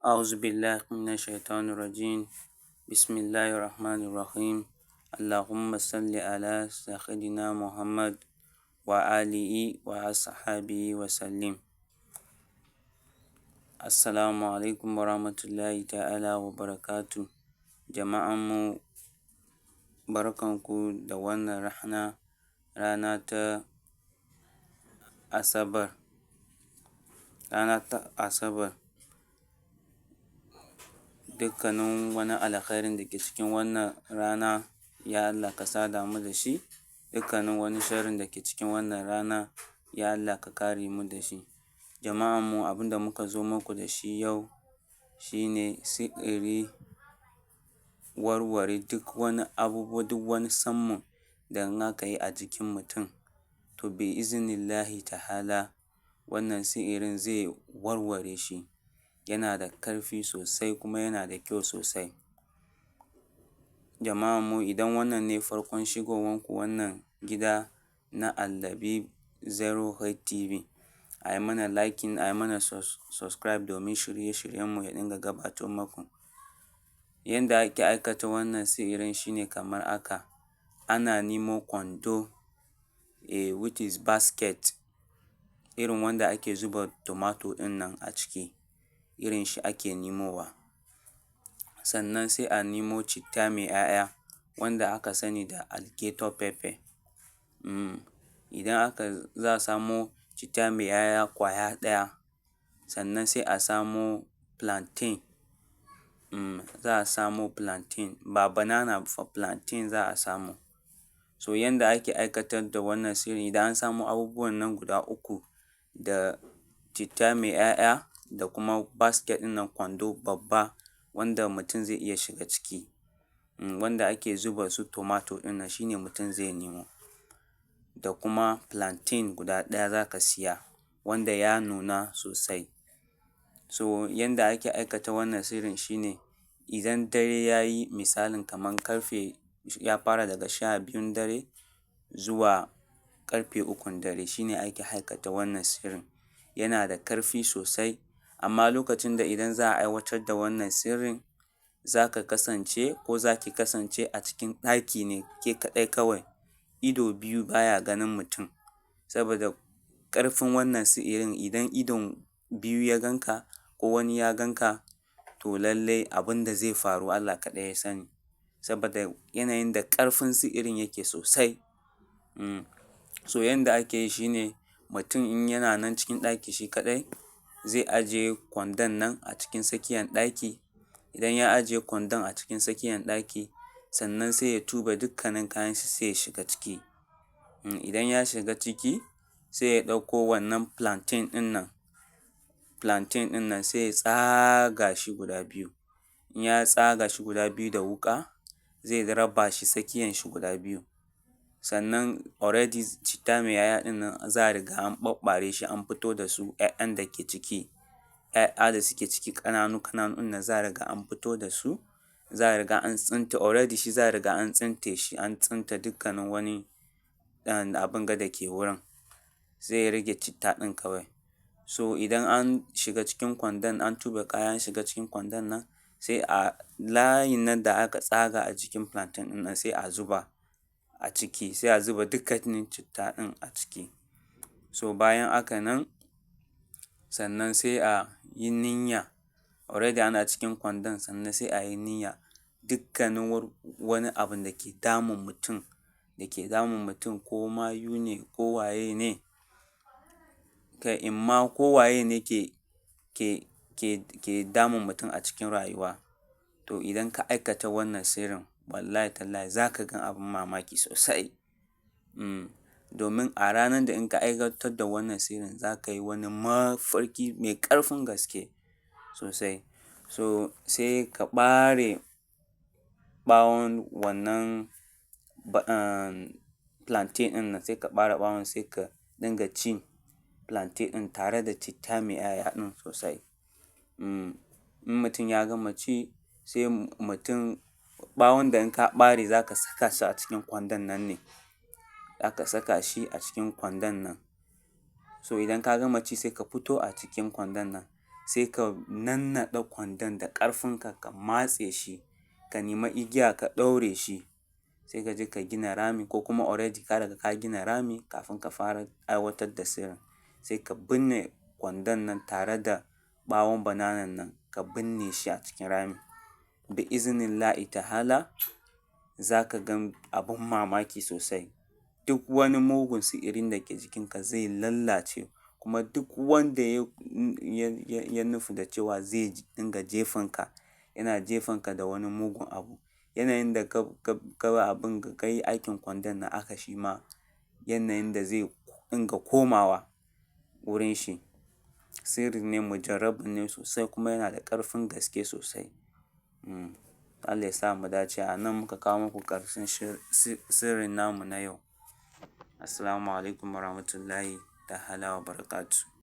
أعوذ بالله من الشيطان الرجيم، بسم الله الرحمن الرحيم، اللهم صل على سيدنا محمد وآله وأصحابه وسلم. Assalamu alaikum warahmatullahi ta'ala wabarakatuhu. Jama'anmu barkanku da wannan rana, rana ta Asabar, rana ta Asabar. Dukkanin wani alkhairin dake cikin wannan rana, ya Allah ka sada mu da shi, dukkanin wani sharrin dake cikin wannan rana, ya Allah ka kare mu da shi. Jama'anmu, abun da muka zo muku da shi yau shi ne sihiri, warware duk wani abubuwa, duk wani sammu da in aka yi a jikin mutum, to bi iznillahi ta'ala wannan sihirin zai warware shi. Yana da ƙarfi sosai kuma yana da kyau sosai. Jama'anmu, idan wannan ne farkon shigowanku wannan gida na Allabi Zero TV, a yi mana liking, a yi mana subscribe domin shirye-shiryenmu ya dinga gabato muku. Yanda ake aikata wannan sihirin shi ne kamar haka: ana nemo kwando, which is basket, irin wanda ake zuba tomato ɗin nan a ciki, irin shi ake nemowa. Sannan sai a nemo citta mai ‘ya'ya wanda aka sani da alligator pepper. Idan aka za a samo citta mai ‘ya'ya ƙwaya ɗaya, sannan sai a samo plantain, za a samo plantain, ba banana ba fa, plantain za a samo. So yanda ake aikatar da wannan sirri, idan an samo abubuwan nan guda uku, da citta mai ‘ya'ya da kuma basket ɗin nan, kwando babba wanda mutum zai iya shiga ciki, wanda ake zuba su tomato ɗin nan, shi ne mutum zai nemo, da kuma plantain guda ɗaya za ka siya wanda ya nuna sosai. So yanda ake aikata wannan sirrin shi ne, idan dare ya yi, misalin kaman ƙarfe ya fara daga 12n dare zuwa ƙarfe 3n dare, shi ne ake aikata wannan sirrin. Yana da ƙarfi sosai, amma lokacin da idan za a aiwatar da wannan sirrin, za ka kasance ko za ki kasance a cikin ɗaki ne ke kaɗai kawai, ido biyu baya ganin mutum, saboda ƙarfin wannan sihirin, idan idon biyu ya gan ka ko wani ya gan ka, to lallai abin da zai faru Allah kaɗai ya sani, saboda yanayin da ƙarfin sihirin yake sosai. So yanda ake yi shi ne, mutum in yana nan cikin ɗaki shi kaɗai, zai ajiye kwandon nan a cikin tsakiyan ɗaki. Idan ya ajiye kwandon a cikin tsakiyan ɗaki, sannan sai ya tuɓe dukkanin kayanshi, sai ya shiga ciki. Idan ya shiga ciki, sai ya ɗauko wannan plantain ɗin nan, plantain ɗin nan, sai ya tsaga shi guda biyu. In ya tsaga shi guda biyu da wuƙa, zai raba shi tsakiyan shi guda biyu. Sannan already citta mai ‘ya'ya ɗin nan za a riga an ɓaɓɓare shi, an fito da su ‘ya'yan da ke ciki, ‘ya'ya da suke ciki ƙananu ƙananu ɗin nan, za a riga an fito da su, za a riga an tsince already shi, za a riga an tsince shi, an tsince dukkanin wani abin ga da ke wurin, zai rage citta ɗin kawai. So idan an shiga cikin kwandon, an tuɓe kaya, an shiga cikin kwandon nan, sai a layin nan da aka tsaga a jikin plantain ɗin nan, sai a zuba a ciki, sai a zuba dukkanin citta ɗin a ciki. So bayan haka nan, sannan sai a yi niyya, already ana cikin kwandon, sannan sai a yi niyya dukkanin wani abun da ke damun mutum, ko mayu ne ko waye ne, kai in ma ko waye ne ke damun mutum a cikin rayuwa, to idan ka aikata wannan sirrin, wallahi tallahi za ka ga abin mamaki sosai. Domin a ranar da in ka aiwatar da wannan sirrin, za ka yi wani mafarki mai ƙarfin gaske sosai. So sai ka ɓare ɓawon wannan plantain ɗin nan, sai ka ɓare ɓawon, sai ka dinga cin plantain ɗin tare da citta mai ‘ya'ya ɗin sosai. In mutum ya gama ci, sai mutum ɓawon da in ka ɓare, za ka saka shi a cikin kwandon nan ne, za ka saka shi a cikin kwandon nan. So idan ka gama ci, sai ka fito a cikin kwandon nan, Sai ka nannaɗe kwandon da ƙarfinka, ka matse shi, ka nema igiya ka ɗaure shi, sai ka je ka gina rami, ko kuma already ka riga ka gina rami kafin ka fara aiwatar da sirrin. Sai ka binne kwandon nan tare da ɓawon bananan nan, ka binne shi a cikin rami. Bi iznillahi ta'ala, za ka gan abin mamaki sosai. Duk wani mugun sihirin da ke jikinka zai lallace, kuma duk wanda ya nufi da cewa zai dinga jefanka, yana jefanka da wani mugun abu, yanayin da ka abin ka yi aikin kwandon nan, haka shi ma yanayin da zai dinga komawa wurin shi. Sirri ne mujarrabu ne sosai, kuma yana da ƙarfin gaske sosai. Allah ya sa mu dace. A nan muka kawo muku ƙarshen sirrin namu na yau. Assalamu alaikum warahmatullahi ta'ala wa barakatuh.